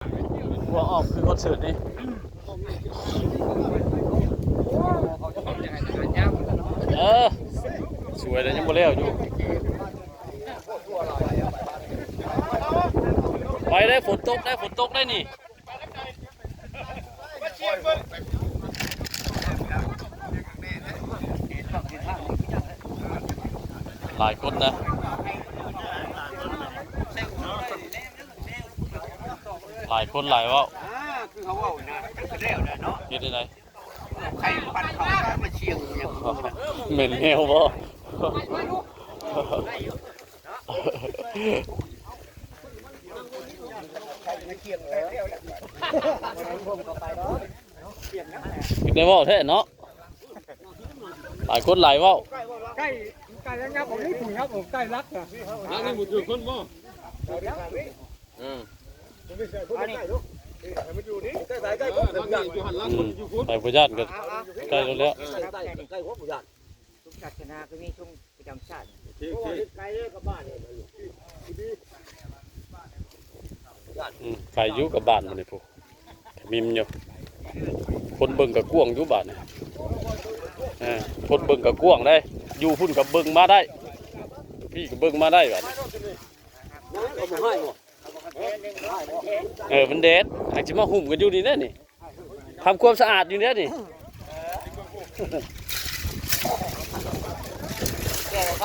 ຫົວອອກຄືຄອນເສີດນີ້ ເອີ ສວຍແລ້ວ ຍັງບໍ່ແລ້ວຢູ່. ໄປໄດ້ ຝົນຕົກໄດ້ ຝົນຕົກໄດ້ນີ້. ຫຼາຍຄົນນະ ຫຼາຍຄົນຫຼາຍເວົ້າ ຄືເຮົາເວົ້ານະ ມັນກໍແລ້ວແຫຼະເນາະ ເຮັດຈັ່ງໃດ ໃຜປັ່ນເຂົ້າມາຊຽງຫຍັງ ແມ່ນແນວບໍ່? ເປັນແນວເວົ້າແທ້ເນາະ ຫຼາຍຄົນຫຼາຍເວົ້າ ໃກ້ ໃກ້ແລ້ວ ຍັບອອກນີ້ ຍັບອອກໃກ້ຫຼັກນະ ຫຼັກນີ້ບໍ່ຖືກຄົນບໍ່? ເອີ ໃຜບໍ່ຢ້ານກໍໃກ້ໂລດແລ້ວ ທຸກສາສະໜາກໍມີທຸງປະຈຳຊາດ ໂອເຄ ໂອເຄ ອືມ ໄກຢູ່ກັບບ້ານມື້ນີ້ພຸ້ນ ຂະມິມຢູ່ ຄົນເບິ່ງກໍກວ້າງຢູ່ບາດນີ້ ເອີ ຄົນເບິ່ງກໍກວ້າງໄດ໋ ຢູ່ພຸ້ນກໍເບິ່ງມາໄດ້ ຢູ່ພີ້ກໍເບິ່ງມາໄດ້ບາດນີ້. ເອີ ມັນແດດ ຫາກຊິມາຫຸ້ມກັນຢູ່ນີ້ແຫຼະນີ້ ທຳຄວາມສະອາດຢູ່ແລ້ວນີ້ ແກ່ເຂົາ